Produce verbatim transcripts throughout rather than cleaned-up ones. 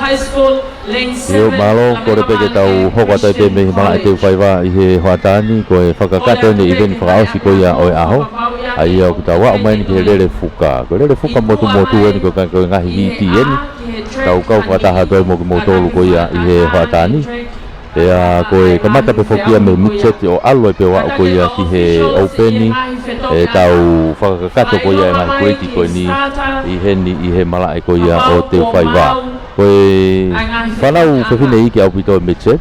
High School, Lane ʻIo, seven, mālō, kole pē ke tau hoko atu ai pē mei he malaʻe teu faiva ʻi he hoʻatā ni, ko e fakakakato eni e ʻiveni fakaʻosi ko ia ʻo e ʻaho. ʻA ia ʻoku tau aʻu mai eni ki he lele fuka. Ko e lele fuka motumotu eni ko e, ko e ngaahi hiti eni. Tau kau fakataha atu ai mo kimoutolu ko ia ʻi he hoʻatā ni. Pea ko e kamata pē foki ia mei he mixed ʻo ʻalu ai pē ʻo aʻu ko ia ki he ʻoupeni, ʻetau fakakakato ko ia e ngaahi kuleti ko eni ʻi heni ʻi he malaʻe ko ia ʻo teu faiva. Ko e fānau fefine iiki ʻaupito e mixed,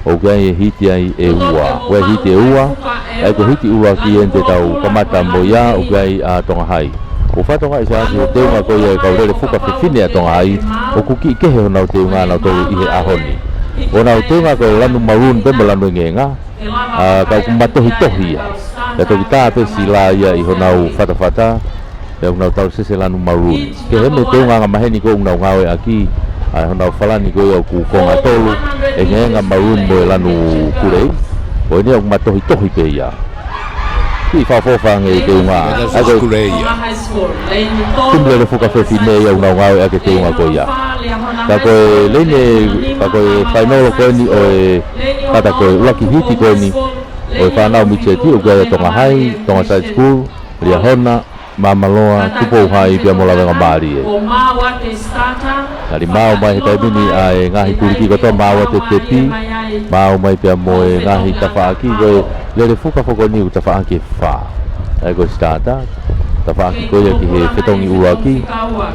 ʻoku ʻi ai e hiti ai ʻe ua. Ko e hiti ʻe ua, ʻa ia ko e hiti ʻuluaki eni te tau kamata mo ia, ʻoku ʻi ai ʻa Tonga Hai. ʻOku fakatokangaʻi ʻe Siaosi ko e teunga ko ia e kau lele fuka fefine ʻa Tonga Hai, ʻoku kiʻi kehe honau teunga ʻanautolu ʻi he ʻaho ni. Ko honau teunga ko e lanu maroon pē mo e lanu engeenga, ʻa, ka ʻoku matohitohi ia. Pea toki tā pē sila ia ʻi honau fatafata, pea ʻoku nau tausese lanu maroon. Kehe mei he teunga angamaheni ko ē ʻoku nau ngāueʻaki, ʻa, honau falani ko ia ʻoku konga tolu, engeenga, maroon mo e lanu kulei. Ko eni ʻoku matohitohi pē ia. Kiʻi fakaʻofoʻofa ange e teunga. ʻA ia ko e kulei ia. Timi lele fuka fefine ia ʻoku nau ngāueʻaki e teunga ko ia. Ka ko e leine, ka ko e fainolo ko eni ʻo e, kātaki ko e ʻuluaki hiti ko eni ʻo e fānau mixed ʻoku ʻi ai ʻa Tonga Hai, Tonga Side School, Liahona, Māmaloa, Tupou Hai pea mo Lavengamālie. Tali maʻu mai he taimi ni ʻa e ngaahi kuliki kotoa, maʻu atu e tepi, maʻu mai pea mo e ngaahi tafaʻaki, ko e lele fuka foki eni ʻoku tafaʻaki ʻe fā. ʻA ia ko e starter, tafaʻaki ko ia ki he fetongi ʻuluaki,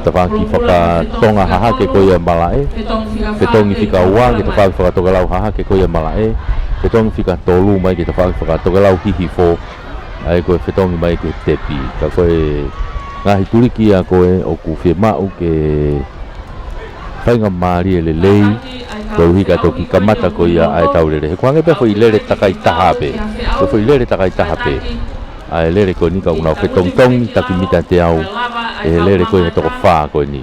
tafaʻaki fakatonga hahake ko ia malaʻe, fetongi fika ua ki he tafaʻaki fakatokelau hahake ko ia malaʻe, fetongi fika tolu mai ki he tafaʻaki fakatokelau hihifo, ʻa ia ko e fetongi mai ki he tepi. Ka ko e ngaahi kuliki ia ko ē ʻoku fiemaʻu ke faingamālie lelei, koeʻuhi ka toki kamata ko ia ʻa e tau lele. He ʻoku hangē pē ha foʻi lele takai taha pē. Ko e foʻi lele takai taha pē. ʻA e lele ko eni ka ʻoku nau fetongitongi taki mita teau ʻe he lele ko ia ʻe toko fā ko eni.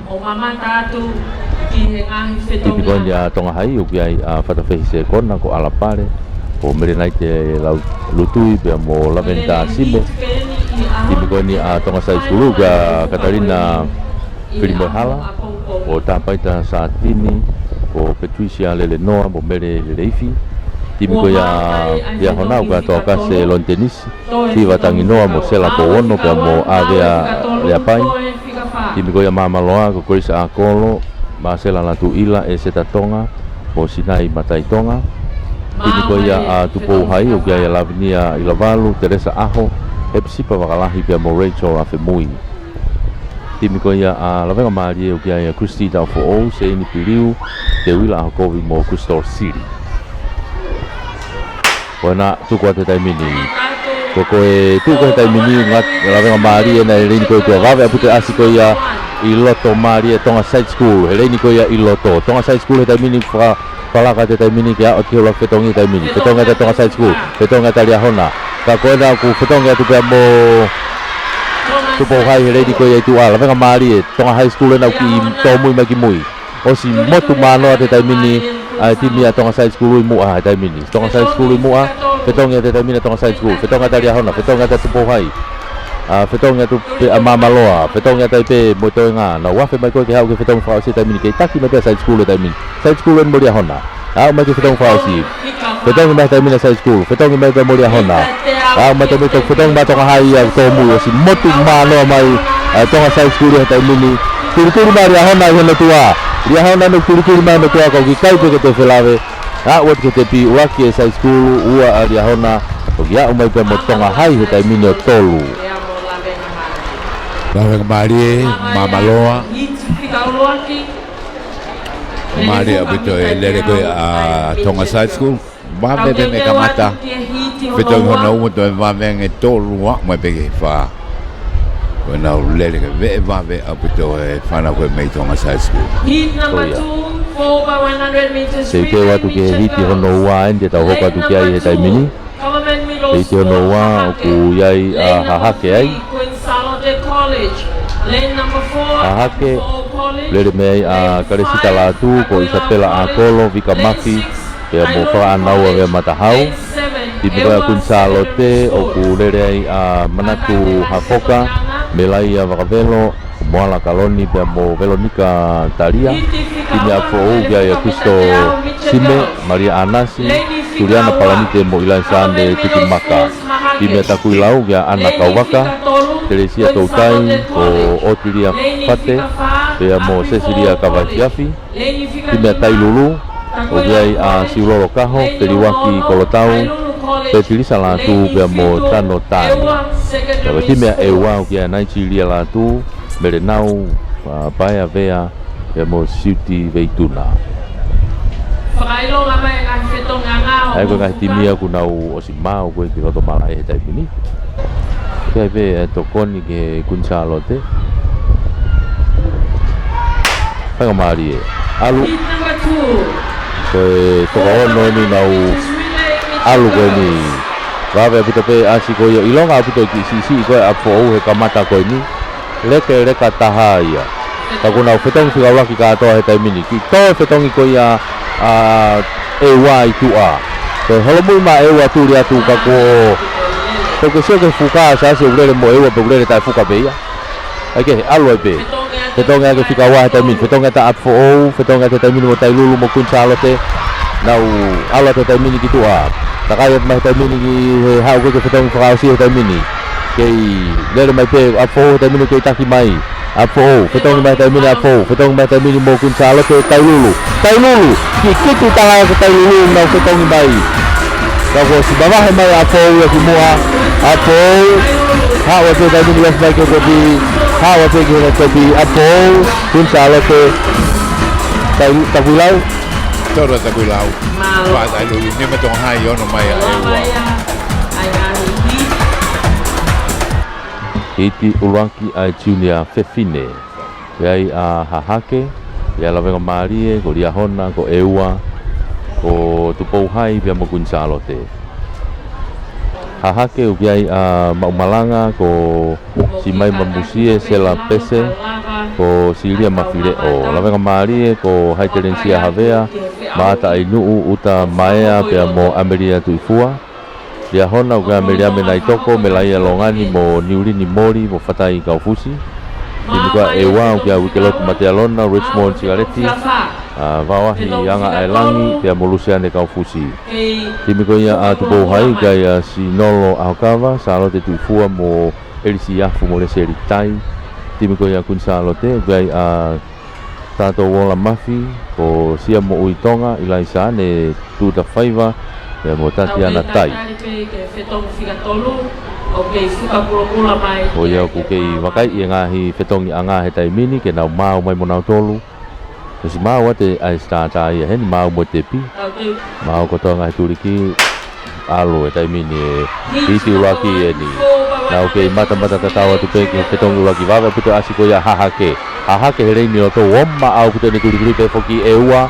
Timi ko eni ʻa Tonga Hai, ʻoku ʻi ai ʻa Fatafehi Sekona, ko ʻAlapale, ko Melenaite Lau-, Lutui, pea mo Lavenda Simo. Timi ko eni ʻa Tonga Side School, ko Katalina Filimoehala, ko Tapaita Satini, ko Patricia Lelenoa, mo Mele Leleifi. Timi ko ia Liahona, ko Tokase Lontenisi, Siva Tanginoa, mo Sela Pouono, pea mo ʻAvea Leapai. Timi ko ia Māmaloa, ko Grace ʻAkolo, Masela Latuʻila, ʻEseta Tonga, mo Sinai Mataitonga. Timi ko ia ʻa Tupou Hai, ʻoku ʻi ai ʻa Lavinia ʻIlavalu, Teresa ʻAho, Hepisipa Vakalahi, pea mo Rachel ʻAfemui. Timi ko ia ʻa Lavengamālie, ʻoku ʻi ai ʻa Christy Taufoʻou, Seini Piliu, Teuila ʻAhokovi mo Crystal Sili. Ko ena tuku atu he taimi ni. Ko, ko e tuku he taimi ni, ngaahi Lavengamālie ʻi he leini ko ē ʻi tuʻa, vave ʻaupito e ʻasi ko ia ʻi loto mālie Tonga Side School, he leini ko ia ʻi loto. Tonga Side School he taimi ni, faka-, fakalaka he taimi ni ke aʻu ki he ʻuluaki fetongi he taimi ni. Fetongi atu Tonga Side School, fetongi atu Liahona. Ka ko ena ʻoku fetongi atu pea mo Tupou Hai he leini ko ia ʻi tuʻa, Lavengamālie, Tonga High School ena ʻoku kiʻi tōmui mai ki mui. ʻOsi motu mānoa he taimi ni ʻa e timi ʻa Tonga Side School ʻi muʻa he taimi ni. Tonga Side School ʻi muʻa, fetongi atu he taimi ni ʻa Tonga Side School, fetongi atu Liahona, fetongi atu Tupou Hai. ʻA, fetongi atu pē ʻa Māmaloa, fetongi atu ai pē mo e toenga, nau afe mai ko ē ke haʻu ki he fetongi fakaʻosi he taimi ni, kei taki mai pē ʻa Side School he taimi ni. Side School eni mo Liahona. Aʻu mai ki he fetongi fakaʻosi. Fetongi mai he taimi ni ʻa Side School, fetongi mai pē mo Liahona. Aʻu mai he taimi ni, fetongi mai Tonga Hai, ʻa e tōmui, ʻosi motu mānoa mai ʻa Tonga Side School he taimi ni. Tulituli mai Liahona ʻi hono tuʻa. Liahona ʻoku tulituli mai hono tuʻa, ka ʻoku ʻikai pē ke toe felave. Aʻu atu ki he tepi, ʻuluaki ʻe Side School, ua ʻa Liahona, ʻoku aʻu mai pē mo Tonga Hai he taimi ni ʻo tolu. Lavengamālie, Māmaloa. Mālie ʻaupito e lele ko ē ʻa Tonga Side School. Vave pē mei he kamata. Fetongi hono ua, toe vave ange tolu, aʻu mai pē ki he fā. Ko ʻenau lele ke veʻe vave ʻaupito e fānau ko ē mei Tonga Side School. Ko ia. Teuteu atu ki he hiti hono ua eni te tau hoko atu ki ai he taimi ni. Hiti hono ua ʻoku ʻi ai ʻa Hahake ai. Hahake, lele mei ai ʻa Kalesita Lātū, ko Isapela ʻAkolo, Vika Mafi, pea mo Fakaʻanaua Vea Matahau. Timi ko ia ʻa Kuini Sālote, ʻoku lele ai ʻa Manatu Hafoka, Melaia Vakavelo, Moala Kaloni pea mo Velonika Talia. Timi ʻa ʻApifoʻou, ʻoku ʻi ai ʻa Christo Sime, Malia ʻAnasi, Suliana Palanite mo ʻIlaisane Tikimaka. Timi ʻa Takuilau, ʻoku ʻi ai ʻa ʻAna Kauvaka, Telesia Toutai, ko ʻOtilia Fate, pea mo Sesilia Kavaifiafi. Timi ʻa Tailulu, ʻoku ʻi ai ʻa Siulolo Kaho, Feliuaki Kolotau, Petilisa Lātū pea mo Tano Tani. Pea ko e timi ʻa ʻEua, ʻoku ʻi ai ʻa Naitilia Lātū, Melenau, ʻa, Paea Vea, pea mo Siuti Veituna. Fakaʻilonga mai e ngaahi fetongi ʻanga ʻo ʻA ia ko e ngaahi timi ia ʻoku nau ʻosi maau ko ē ki loto malaʻe he taimi ni. ʻOku ʻi ai pē ʻa e tokoni ki he Kuini Sālote. Faingamālie. ʻAlu. Ko e toka ono eni ʻoku nau ʻalu ko eni. Vave ʻaupito pē ʻasi ko ia, ʻilonga ʻaupito e kiʻi siʻisiʻi ko ē ʻa ʻApifoʻou he kamata ko eni. Lekeleka taha ia. Ka ʻoku nau fetongi fika ʻuluaki kātoa he taimi ni. Kiʻi tō fetongi ko ia ʻa ʻEua ʻi tuʻa. Ko e holomui mai ʻEua tuli atu ka ko, ko e sio ki he fuka, Siaosi, ʻoku lele mo ʻEua pe ʻoku lele taʻefuka pē ia. ʻAi ke ʻalu ai pē. Fetongi ʻa e fika ua he taimi ni. Fetongi ʻa ʻApifoʻou, fetongi ʻa e taimi ni mo Tailulu mo Kuini Sālote. Nau ʻalu atu he taimi ni ki tuʻa. Takai atu mai he taimi ni ki he haʻu ko ē ki he fetongi fakaʻosi he taimi ni. Kei lele mai pē ʻApifoʻou he taimi ni, kei taki mai. ʻApifoʻou, fetongi mai he taimi ni ʻApifoʻou, fetongi mai he taimi ni mo Kuini Sālote, Tailulu. Tailulu, kiʻi kiki talaʻa ko Tailulu, nau fetongi mai. Ka kuo ʻosi mavahe mai ʻApifoʻou ia ki muʻa, ʻApifoʻou. Haʻu atu he taimi ni ʻosi mai ki he tepi, haʻu atu ki he tepi, ʻApifoʻou, Kuini Sālote, Tailu-, Takuilau. Toro Takuilau. Mālō. Fā Tailulu, nima Tonga Hai, ono mai ʻa ʻEua. Hiti ʻuluaki ʻa e junior fefine. ʻI ai ʻa Hahake, ʻi ai ʻa Lavengamālie, ko Liahona, ko ʻEua, ko Tupou Hai, pea mo Kuini Sālote. Hahake ʻoku ʻi ai ʻa Maʻumalanga, ko Simai Mamusie, Sela Pese, ko Silia Mafileʻo. Lavengamālie, ko Haitelenisia Havea, Maata ʻAinuʻu, ʻUta Maea, pea mo ʻAmelia Tuʻifua. Liahona ʻoku ʻi ai ʻa Meliame Naitoko, Melaia Longani mo Niulini Moli mo Fatai Kaufusi. Timi ko ia ʻa ʻEua ʻoku ʻi ai ʻa Uikelotu Matealona, Richmond Sikaleti, ʻa Vaoahi Anga ʻAelangi, pea mo Lusiane Kaufusi. Timi ko ia ʻa Tupou Hai, ʻoku ʻi ai ʻa Sinolo ʻAhokava, Sālote Tuʻifua mo ʻElisi Afu mo Leseli Tai. Timi ko ia ʻa Kuini Sālote, ʻoku ʻi ai ʻa Tato Uola Mafi, ko Sia Moʻui Tonga, ʻIlaisane Tuʻutafaiva, pea mo Tatiana Tai. Ko ia ʻoku kei vakaiʻi e ngaahi fetongi ʻanga he taimi ni, ke nau maau mai mo nautolu. ʻOsi maau atu ʻa e sitātā ia heni, maau mo e tepi. Maau kotoa ngaahi tuliki, ʻalu he taimi ni e hiti ʻuluaki eni. Nau kei matamata tatau atu pē ki he fetongi ʻuluaki, vave ʻaupito ʻasi ko ia ʻa Hahake. Hahake he leini ʻo tō, ʻoku maau ʻaupito ʻene tulikuli pē foki ʻEua.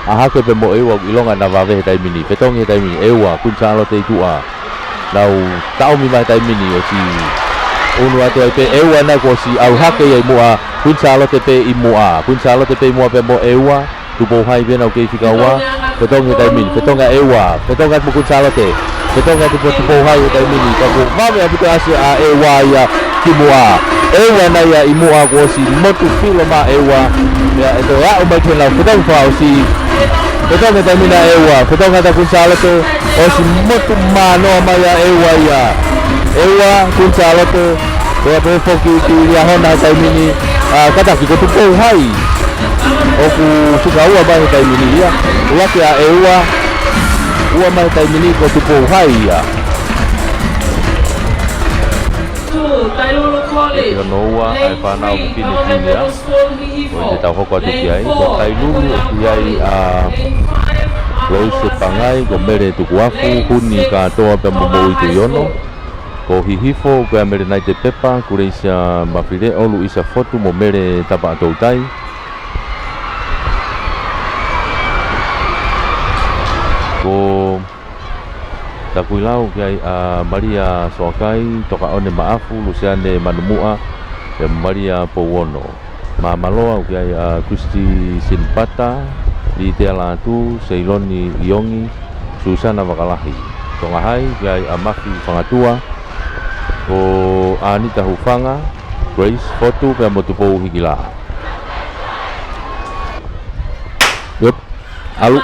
Hahake pea mo ʻEua ʻoku ʻilonga naʻa vave he taimi ni. Fetongi he taimi ni, ʻEua, Kuini Sālote ʻi tuʻa. Nau taʻomi mai he taimi ni ʻosi ʻunu atu ai pē ʻEua naʻe kuo ʻosi ʻalu hake ia ʻi muʻa, Kuini Sālote pē ʻi muʻa. Kuini Sālote pē ʻi muʻa pea mo ʻEua, Tupou Hai pē nau kei fika ua. Fetongi he taimi ni, fetongi ʻa ʻEua, fetongi atu mo Kuini Sālote. Fetongi atu mo Tupou Hai he taimi ni, ka kuo vave ʻaupito ʻasi ʻa ʻEua ia ki muʻa. ʻEua naʻe ʻi muʻa kuo ʻosi motu filo mai ʻEua. Pea ʻe toe aʻu mai ki heʻenau fetongi fakaʻosi. Fetongi he taimi ni ʻa ʻEua, fetongi atu ʻa Kuini Sālote, ʻosi motu manoa mai ʻa ʻEua ia. ʻEua, Kuini Sālote, pea pehē foki ki Liahona he taimi ni, ʻa, kātaki ko Tupou Hai. ʻOku fika ua mai he taimi ni ia. ʻUluaki ʻa ʻEua, ua mai he taimi ni ko Tupou Hai ia. Ki hono ua ʻa e fānau fefine junior. ʻOku tau hoko atu ki ai, ko Tailulu ʻoku ʻi ai ʻa Loise Pangai, ko Mele Tukuafu, Huni Kātoa pea mo Moʻui Tuʻiono. Ko Hihifo, ko ʻa Mele Naite Pepa, Kuleisia Mafileʻo, Luisa Fotu mo Mele Tapaʻatoutai. Ko Takuilau ʻoku ʻi ai ʻa Malia Soakai, Tokaʻone Maʻafu, Lusiane Manumuʻa, pea mo Malia Pouono. Māmaloa ʻoku ʻi ai ʻa Christy Sinipata, Litea Lātū, Seiloni ʻIongi, Susana Vakalahi. Tonga Hai ʻoku ʻi ai ʻa Mafi Fangatua, ko ʻAnita Hufanga, Grace Fotu pea mo Tupou Hikila. Yep. ʻAlu.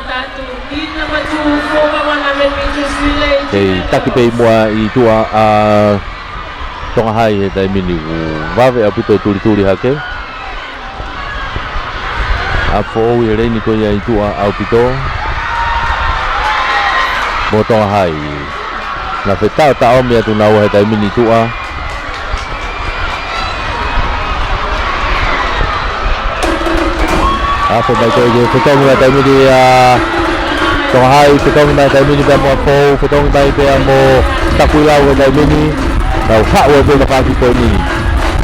Kei taki pē ʻi muʻa ʻi tuʻa ʻa Tonga High he taimi ni, ʻoku vave ʻaupito e tulituli hake. ʻAlu foʻou ʻi he leini ko ia ʻi tuʻa ʻaupito mo Tonga High. Naʻe fetaʻotaʻomi atu naua he taimi ni ʻi tuʻa. ʻAlu mai ko ē ke fetongi mai taimi ni ʻa Tonga High, fetongi mai taimi ni pea mo ʻAlu foʻou, fetongi mai pea mo Takuilau he taimi ni. Nau haʻu ʻo pena paki poini.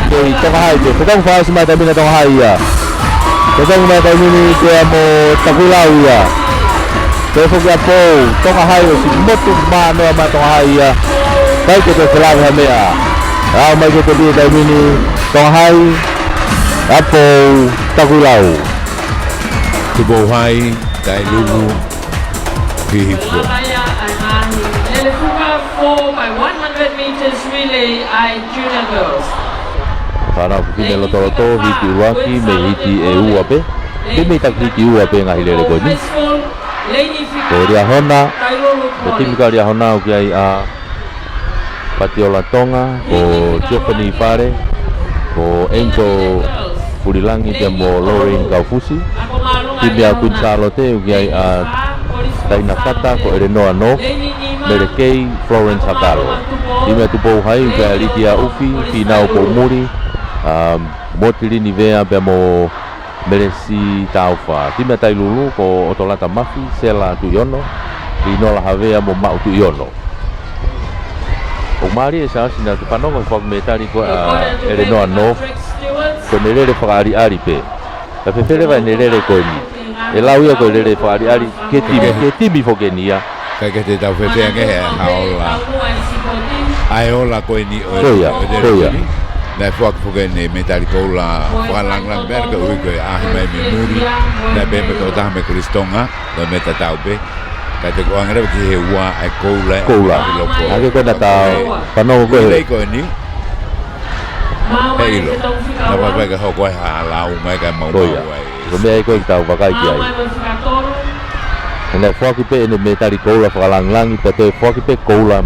Kei Tonga High pē, fetongi fakaʻosi mai taimi ni ʻa Tonga High ia. Fetongi mai taimi ni pea mo Takuilau ia. Toe foki ʻAlu foʻou, Tonga High ʻosi motu manoa mai Tonga High ia. ʻIkai ke toe felave ha meʻa. ʻAlu mai ke tepi he taimi ni, Tonga High, ʻAlu foʻou, Takuilau. Tupou High, Tailulu, Hihifo. Four by one hundred meters relay, ʻa e Junior Girls. Fānau fefine lotoloto, hiti ʻuluaki, mei he hiti ʻe ua pē. Pē mei he taki hiti ʻe ua pē ngaahi lele ko eni. Ko Liahona, ko e timi ko Liahona ʻoku ʻi ai ʻa Patiola Tonga, ko Tiofani Fale, ko Angel Fulilangi pea mo Lorraine Kaufusi. Timi ʻa Kuini Sālote ʻoku ʻi ai ʻa Taina Kata, ko Elenoa North, Melekei, Florence Hakalo. Timi ʻa Tupou High ʻoku ʻi ai ʻa Litia ʻUfi, Finau Poumuli, ʻa Motilini Vea pea mo Melesi Taufa. Timi ʻa Tailulu ko ʻOtolata Mafi, Sela Tuʻiono, Linola Havea mo Maʻu Tuʻiono. ʻOku mālie ʻe Sāsi naʻa ke fanongo he foaki metali ko ē ʻa Elenoa North, ko ʻene lele fakaʻaliʻali pē. Ka fēfē leva ʻene lele ko eni? ʻE lau ia ko e lele fakaʻaliʻali ki he timi, ki he timi foki eni ia. ʻIkai ke te tau fēfē ange he ʻa e ola. ʻA e ola ko eni ʻo e, ko ia, ʻo e ko ia. Naʻe foaki foki ʻene metali koula fakalangilangi pea ka ui ko e ʻaʻahi mai mei muli. Naʻe pehē mai ko e taha mei Kolisi Tonga, ko e meʻa tatau pē. Ka te ko ange leva ki he ua ʻa e koula, koula. ʻAki ko ena tau fanongo ko ē. Lei ko eni. He ʻilo. Naʻa pau pē ke hoko ai ha lau mai ka mau, ko ia, lau ai. Ko e meʻa ia ko ē ke tau vakai ki ai. He naʻe foaki pē ʻene metali koula fakalangilangi, pea toe foaki pē koula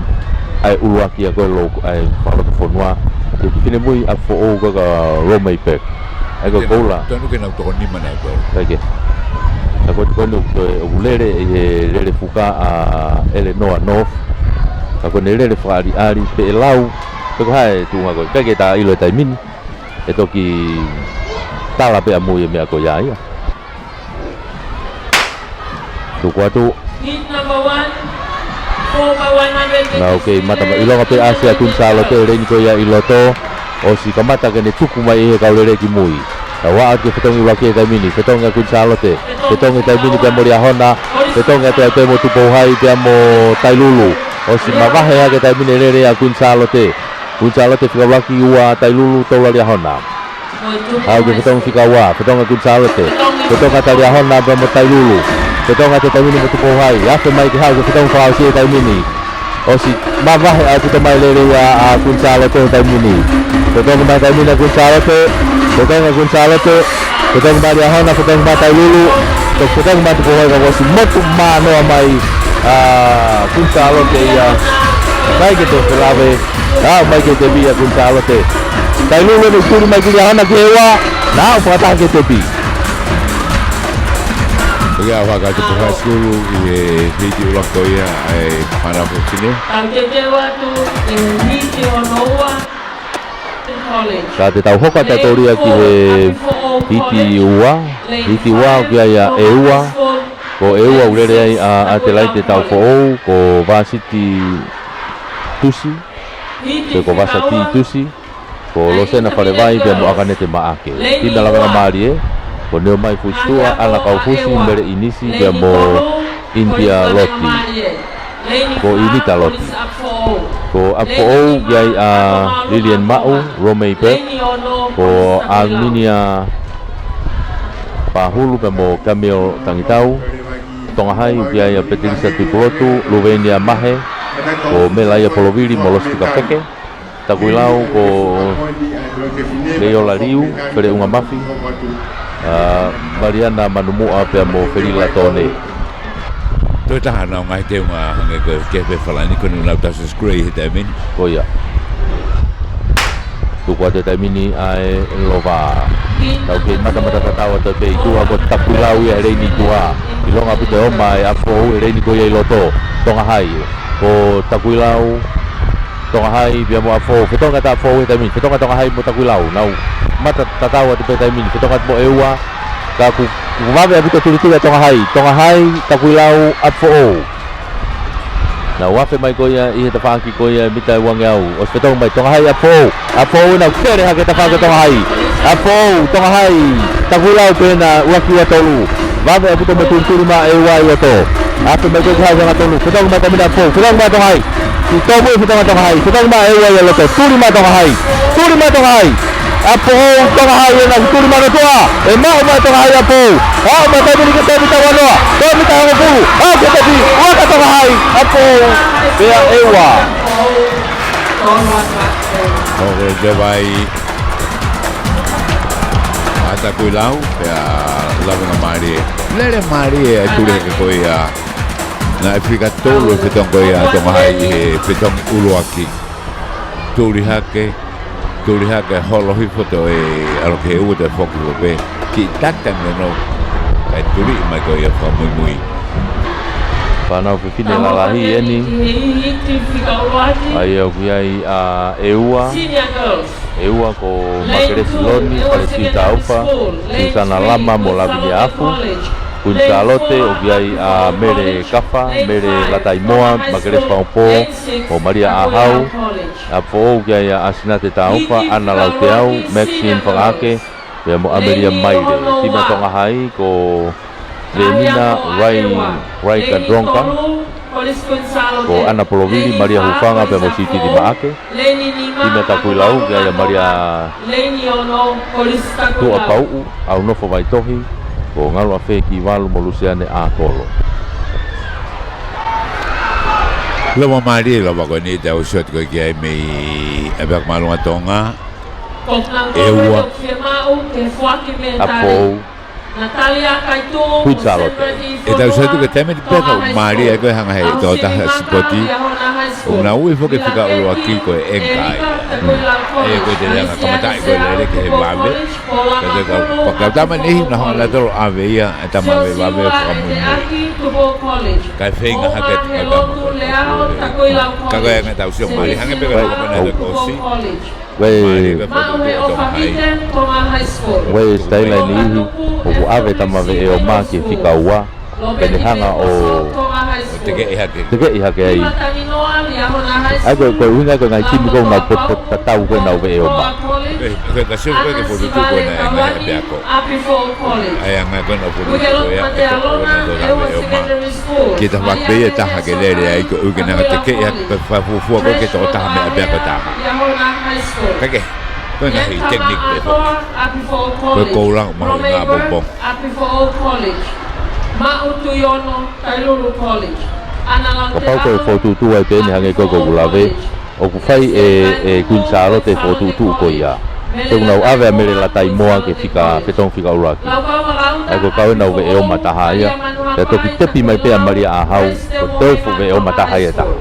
ʻa e ʻuluaki ʻa ko ē lou, ʻa e fakalotofonua. Ki he finemui ʻAlu foʻou ko ē ka Romei Peck. ʻA e ko e koula. Tonu ke nau toko nima naʻe koula. ʻIkai ke. Ka ko e tokoni ʻoku, ʻoku lele ʻi he lele fuka ʻa Elenoa North. Ka ko ʻene lele fakaʻaliʻali pē ʻe lau. Pea ko e hā e tuʻunga ko ē. ʻIkai ke ta ʻilo he taimi ni. ʻE toki tala pē ʻamui e meʻa ko ia ia. Tuku atu. Heat number one, four by one hundred meters. Nau kei mata mai. ʻIlonga pē ʻa e ʻasi ʻa Kuini Sālote he leini ko ia ʻi loto. ʻOsi kamata ke ne tuku mai ʻe he kau lele ki mui. Nau ʻalu atu ke fetongi ʻuluaki he taimi ni. Fetongi ʻa Kuini Sālote. Fetongi he taimi ni pea mo Liahona. Fetongi atu ai pē mo Tupou High pea mo Tailulu. ʻOsi mavahe hake he taimi ni e lele ʻa Kuini Sālote. Kuini Sālote fika ʻuluaki, ua Tailulu, tolu ʻa Liahona. Haʻu ki he fetongi fika ua, fetongi ʻa Kuini Sālote. Fetongi ʻa Liahona pea mo Tailulu. Fetongi atu he taimi ni mo Tupou High. Afe mai ke haʻu ki he fetongi fakaʻosi he taimi ni. ʻOsi mavahe ʻaupito mai e lele ia ʻa Kuini Sālote he taimi ni. Fetongi mai taimi ni ʻa Kuini Sālote. Fetongi ʻa Kuini Sālote. Fetongi mai Liahona, fetongi mai Tailulu. Toe fetongi mai Tupou High ka kuo ʻosi motu manoa mai ʻa Kuini Sālote ia. ʻIkai ke toe felave. Aʻu mai ki he tepi ʻa Kuini Sālote. Tailulu ʻene tuli mai ki Liahona ki he ua. Naʻa aʻu fakataha ki he tepi. Ko ia ʻa e Tupu High School ʻi he hiti ʻuluaki ko ia ʻa e fānau fefine. Tau teuteu atu ʻi he hiti hono ua. Ka te tau hoko atu ʻa Tolia ki he hiti ua. Hiti ua ʻoku ʻi ai ʻa e ua. Ko e ua ʻoku lele ai ʻa ʻAtelaite Taufoʻou, ko Vasiti Tusi, pe ko Vasati Tusi, ko Losena Falevai pea mo ʻAkanete Maʻake. Timi ʻa Lavengamālie, ko Neomai Fusitua, ʻAna Kaufusi, Mele ʻInisi pea mo ʻInitia Loti. Ko ʻInitia Loti. Ko ʻApifoʻou ʻoku ʻi ai ʻa Lilian Maʻu, Romei Peck, ko ʻAminia Pahulu pea mo Camille Tangitau. Tonga High ʻoku ʻi ai ʻa Petilisa Tuipulotu, Luvenia Mahe, ko Melaia Polovili mo Losi Tukapeke. Takuilau ko Leiola Liu, Fele ʻUngamafi, ʻa, Maliana Manumuʻa pea mo Felila Tone. Toe taha ʻena ʻo e ngaahi teunga hangē ko e kehe pē Falani ko eni ʻoku nau tausi scray he taimi ni. Ko ia. Tuku atu he taimi ni ʻa e lova. Tau kei matamata tatau atu pē ʻi tuʻa ko Takuilau ia he leini ʻi tuʻa. ʻIlonga ʻaupito e ʻoma ʻa Afoʻou he leini ko ia ʻi loto. Tonga Hai. Ko Takuilau. Tonga Hai, pea mo Afoʻou. Fetongi atu Afoʻou he taimi ni. Fetongi Tonga Hai mo Takuilau. Nau mata tatau atu pē taimi ni. Fetongi atu mo ʻEua. Ka kuo, kuo vave ʻaupito tulituli ʻa Tonga Hai. Tonga Hai, Takuilau, Afoʻou. Nau afe mai ko ia ʻi he tafaʻaki ko ia mita ʻe uangeau. ʻOsi fetongi mai Tonga Hai, Afoʻou. Afoʻou nau kele hake tafaʻaki Tonga Hai. Afoʻou, Tonga Hai. Takuilau pē ʻena ʻuluaki ua tolu. Vave ʻaupito mo tulituli mai ʻEua ʻi loto. Afe mai ko ia ki he anga tolu. Fetongi mai taimi ni Afoʻou. Fetongi mai Tonga Hai. Ki tōmui fetongi Tonga Hai. Fetongi mai ʻEua ʻi loto. Tuli mai Tonga Hai. Tuli mai Tonga Hai. Afoʻou Tonga Hai ʻena tuli mai loto ʻa. ʻE maʻu mai Tonga Hai Afoʻou. Aʻu mai taimi ni ki he tōmui taua noa. Tōmui taua ngofulu. Aʻu ki he tepi. Uaka Tonga Hai. Afoʻou. Pea ʻEua. ʻOku ʻikai ke vai. ʻA Takuilau, pea lavengamālie. Lele mālie ʻa e tuli hake ko ia. Naʻe fika tolu e fetongi ko ia ʻa Tonga Hai ʻi he fetongi ʻuluaki. Tuli hake, tuli hake holo hifo toe ʻalu ki he ua toe foki hifo pē. Kiʻi taki taimi nounou. Kae tuli mai ko ia fakamuimui. Fānau fefine lalahi ʻeni. ʻA ia ʻoku ʻi ai ʻa ʻEua. ʻEua ko Makelesi Loni, Palesita Ufa, Susana Lama mo Lavinia Afu. Kuini Sālote, ʻoku ʻi ai ʻa Mele Kafa, Mele Lataimoa, Makelesi Fangopō, mo Malia ʻAhau. Afoʻou ʻoku ʻi ai ʻa ʻAsinate Taufa, ʻAna Lauteau, Maxine Fakaake, pea mo ʻAmelia Maile. Timi ʻa Tonga Hai ko Vemina Rai, Rai Kadronka, ko ʻAna Polovili, Malia Hufanga, pea mo Sitili Maake. Timi ʻa Takuilau, ʻoku ʻi ai ʻa Malia Tuʻapauʻu, ʻAunofo Vaitohi, ko Ngaluafe Kivalu mo Lusiane ʻAkolo. Lava mālie, lava ko eni te au shot ko ē ki ai mei ʻApiako Māʻolunga Tonga. ʻEua. Afoʻou. Kuini Sālote. ʻE tau shot ko e taimi ni pē ka ʻoku mālie ai ko e hanga he tokotaha sipoti. ʻOku nau ui foki e fika ʻuluaki ko e anchor ia. ʻE ko e te langa kamataʻi ko e lele ki he vave. Ka te ka, ka tama nei na hanga nautolu ʻo ʻave ia, e tama ʻave vave fakamuimui. Kae feinga hake te ka tama ko e. Ka ko e anga tau sio mālie, hangē pē ko e lele ko ē. Ko e, ko e sitaila ʻe niʻihi, ʻoku ʻave tama veʻe ʻoma ki he fika ua, pea ne hanga ʻo tekeʻi hake. Tekeʻi hake ai. ʻA ia ko e, ko e ʻuhinga ko e ngaahi timi ko ē ʻoku nau potopoto tatau ko ē ʻenau veʻe ʻoma. Ko e, ko e ka sio ko ē ki he fokotuʻutuʻu ko ē ʻa e ngaahi ʻapiako. ʻA ia ngaahi ko ē ʻenau fokotuʻutuʻu ko ē ʻa e toko ua ʻenau veʻe ʻoma. Ke ta fakapē ia taha ke lele ai ko e ʻuhi ke ne hanga tekeʻi hake pē fakafuofua ko ē ki he tokotaha mei he ʻapiako ʻe taha. Ka ke, ko e ngaahi technique pē foki. Ko e koula mahuʻinga pongipongi. Kapau ko e fokotuʻutuʻu ai pē ʻeni hangē ko ē ko ʻeku lave, ʻoku fai ʻe, ʻe Kuini Sālote e fokotuʻutuʻu ko ia. He ʻoku nau ʻave ʻa Mele Lataimoa ki he fika, fetongi fika ʻuluaki. ʻA ia ko e kau ʻenau veʻe ʻoma taha ia. Pea toki tepi mai pē ʻa Malia ʻAhau, ko e teu fuʻu veʻe ʻoma taha ia ʻe taha.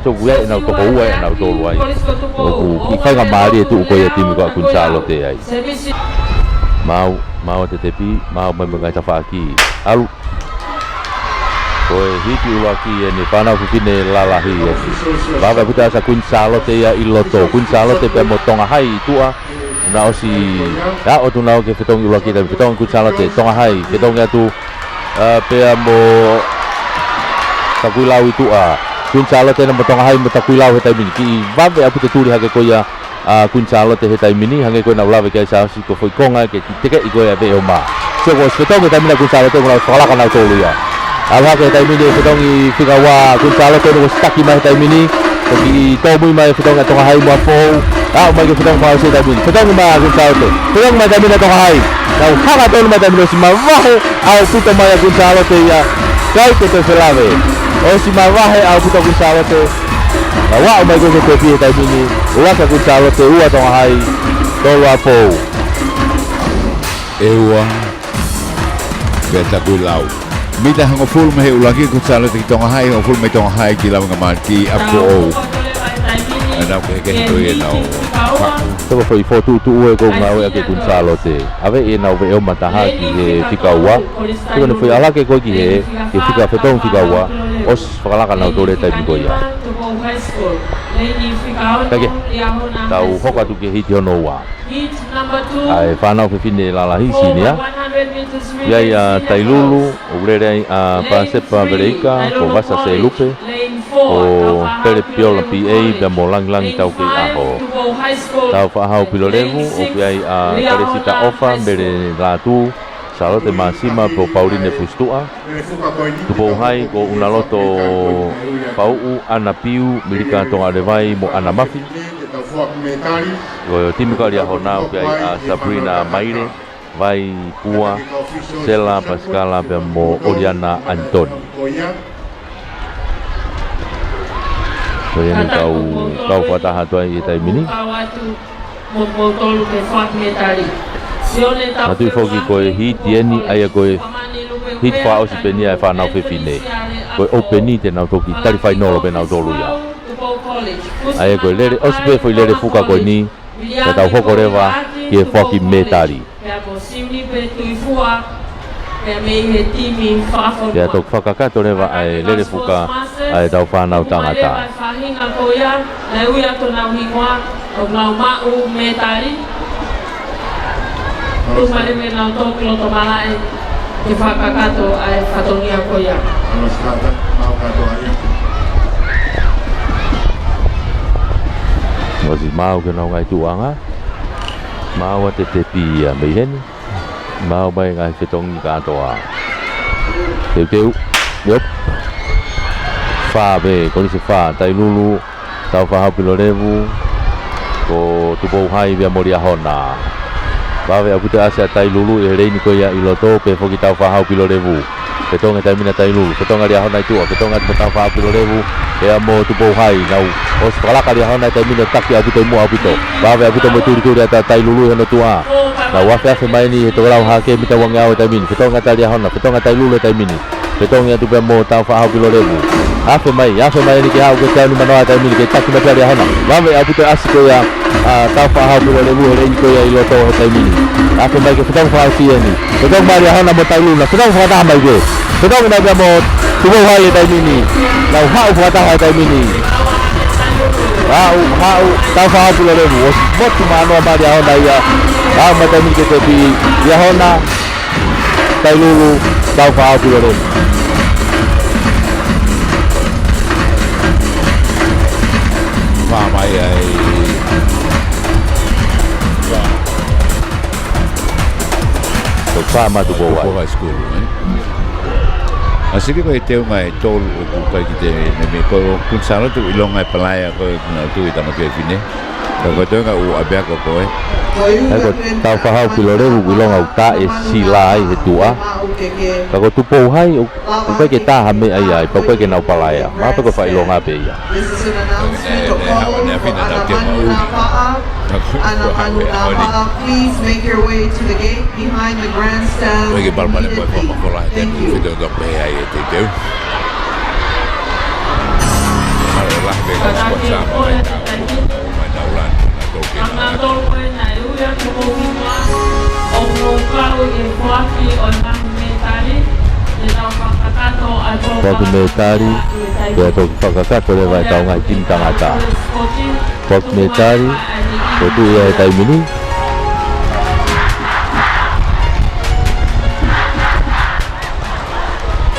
So, ʻoku ʻi ai ʻenau toko ua ʻenau tolu ai. ʻOku kiʻi faingamālie e tuʻu ko ia e timi ko ē ʻa Kuini Sālote ai. Maʻu, maʻu ʻa e tepi, maʻu mai mo e ngaahi tafaʻaki. ʻAlu. Ko e hiki ʻuluaki ʻeni, fānau fefine lalahi ʻeni. Vave ʻaupito ʻa Kuini Sālote ia ʻi loto. Kuini Sālote pea mo Tonga Hai ʻi tuʻa. Naʻe ʻosi, ʻa, ʻo tuʻu nau ki he fetongi ʻuluaki, taimi fetongi Kuini Sālote, Tonga Hai, fetongi atu, ʻa, pea mo Takuilau ʻi tuʻa. Kuini Sālote ʻena mo Tonga Hai mo Takuilau he taimi ni. Kiʻi vave ʻaupito e tuli hake ko ia ʻa Kuini Sālote he taimi ni, hangē ko ʻenau lave ki ai Siaosi ko e foʻi konga ke tekeʻi ko ē ʻa e veʻe ʻoma. Sio ko e ʻosi fetongi he taimi ni ʻa Kuini Sālote, ʻoku nau fakalaka nautolu ia. ʻAlu hake he taimi ni e fetongi fika ua ʻa Kuini Sālote, ʻoku ʻosi taki mai he taimi ni. Toki tōmui mai e fetongi ʻa Tonga Hai mo Afoʻou. Aʻu mai ki he fetongi fakaʻosi he taimi ni. Fetongi mai ʻa Kuini Sālote. Fetongi mai he taimi ni ʻa Tonga Hai. Nau hanga tonu mai he taimi ni, ʻosi mavahe ʻaupito mai ʻa Kuini Sālote ia. ʻIkai ke toe felave. ʻOsi mavahe ʻaupito ʻa Kuini Sālote. Nau aʻu mai ko ē ki he tepi he taimi ni. Ua kia Kuini Sālote, ua Tonga Hai. Tolu ʻapou. ʻE ua. Pea takuilau. Mita hongofulu mei he ʻuluaki, Kuini Sālote ki Tonga Hai, hongofulu mei Tonga Hai ki Lavengamaki, ʻApifoʻou. ʻE nau kehekehe ko ia ʻenau. Toko foʻi fotu tu ue ko ngāue ʻa e Kuini Sālote. ʻAve ʻenau veʻe ʻo mataha ki he fika ua. Toko ne foʻi ʻalake ko ē ki he, ki he fika fetongi fika ua. ʻOsi fakalaka nautolu he taimi ko ia. Kae kehe, tau hoko atu ki he hiti hono ua. ʻA e fānau fefine lalahi senior. ʻI ai ʻa Tailulu, ʻoku lele ai ʻa Pasepa Veleika, ko Vasa Selupe, ko Pele Piola P A, pea mo Langilangi Taukeiʻaho. Tau Faʻahau Pilolevu, ʻoku ʻi ai ʻa Kalesita ʻOfa, Mele Lātū, Sālote Māsima, pea mo Pauline Fusituʻa. Tupou Hai, ko ʻUnaloto Pauʻu, ʻAna Piu, Milika Tongalevai, mo ʻAna Mafi. Ko Timi Kaliahona, ʻoku ʻi ai ʻa Sabrina Maile, Vai Pua, Sela Pasikala, pea mo ʻOliana ʻAnitoni. Ko ia ʻeni kau, kau fakataha atu ai he taimi ni. Mo, mo tolu ke fak metali. Sione Tau. Manatuʻi foki ko e hiti ʻeni, ʻa ia ko e hiti fakaʻosi pē ʻeni ʻa e fānau fefine. Ko e ʻoupeni te nau toki tali fainolo pē nautolu ia. ʻA ia ko e lele, ʻosi pē foʻi lele fuka ko eni, ka tau hoko leva ki he fak metali. Pea ko Sione pē Tuifua, pea mei he timi fakafonua. Pea toki fakakakato leva ʻa e lele fuka ʻa e tau fānau tangata. Faʻahinga ko ia, naʻe ui atu honau hingoa, ʻoku nau maʻu metali. Tuku mai leva ke nau toki loto malaʻe, ke fakakakato ʻa e fatongia ko ia. ʻOsi maau ki honau ngaahi tuʻuʻanga. Maau ʻa e tepi ia mei heni. Maau mai ngaahi fetongi kātoa. Teuteu. Yep. Fā pē, kolisi fā, Tailulu, Tau Faʻahau Pilolevu, ko Tupou Hai pea mo Liahona. Vave ʻaupito ʻasi ʻa Tailulu ʻi he leini ko ia ʻi loto, pehē foki Tau Faʻahau Pilolevu. Fetongi he taimi ni ʻa Tailulu, fetongi ʻa Liahona ʻi tuʻa, fetongi atu mo Tau Faʻahau Pilolevu, pea mo Tupou Hai, nau ʻosi fakalaka ʻa Liahona he taimi ni ʻo taki ʻaupito ʻi muʻa ʻaupito. Vave ʻaupito mo e tulituli ʻa Tailulu ʻi hono tuʻa. Nau afeafe mai ʻeni he tokelau hake mita uangeau he taimi ni. Fetongi atu ʻa Liahona, fetongi ʻa Tailulu he taimi ni. Fetongi atu pea mo Tau Faʻahau Pilolevu. Afe mai, afe mai ʻeni ke haʻu ke teau ni manoa he taimi ni ke taki mai pē ʻa Liahona. Vave ʻaupito ʻasi ko ia ʻa Tau Faʻahau Pilolevu he leini ko ia ʻi loto he taimi ni. Afe mai ke fetongi fakaʻosi ʻeni. Fetongi mai ʻa Liahona mo Tailulu, fetongi fakataha mai pē. Fetongi mai pea mo Tupou Hai he taimi ni. Nau haʻu fakataha he taimi ni. Haʻu, haʻu, Tau Faʻahau Pilolevu. ʻOsi motu manoa mai ʻa Liahona ia. Haʻu mai taimi ni ke tepi ʻa Liahona. Tailulu, Tau Faʻahau Pilolevu. Fā mai ai. Fā. Ko e fā mai Tupou Hai. Tupou Hai School, ē? ʻA sili ko e teunga ʻe tolu ʻoku ʻikai ke te meimei ko e Kuini Sālote ʻoku ʻilonga e palaia ko e kuna tu i tama ke fine. Ka ko e teunga ʻoku ʻapiako ko ē. ʻA ia ko Tau Faʻahau Pilolevu ʻoku ʻilonga ʻoku taʻe sila ai he tuʻa. Ka ko Tupou Hai ʻoku ʻikai ke tā ha meʻa ia ai, pea ʻoku ʻikai ke nau palaia. Mahalo pē ko e fakaʻilonga pē ia. This is an announcement to call for ʻAna Manu Napaʻa. ʻAna Manu Napaʻa, please make your way to the gate behind the grandstand immediately. Thank you. Foaki metali, pea toki fakakakato leva e kau ngaahi timi tangata. Foaki metali, ko e tuʻu ia he taimi ni.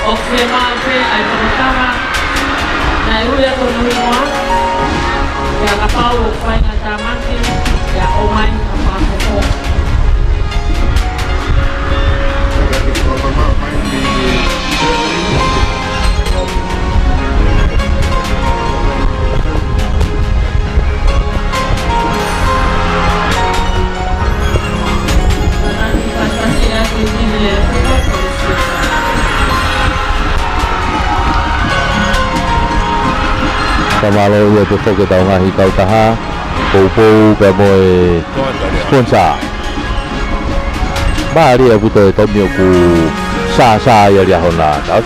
ʻOku fiemaʻu pē ʻa e tokotaha naʻe ui atu hono hingoa, pea kapau ʻoku fai ngaahi tāmaki, pea ʻomai ha fakahoko. Fakamālō atu foki ki he ngaahi kautaha, poupou pea mo e Sponsor. Mālie ʻaupito e taimi ʻoku sāsā ai ʻa e ʻaho na. Tau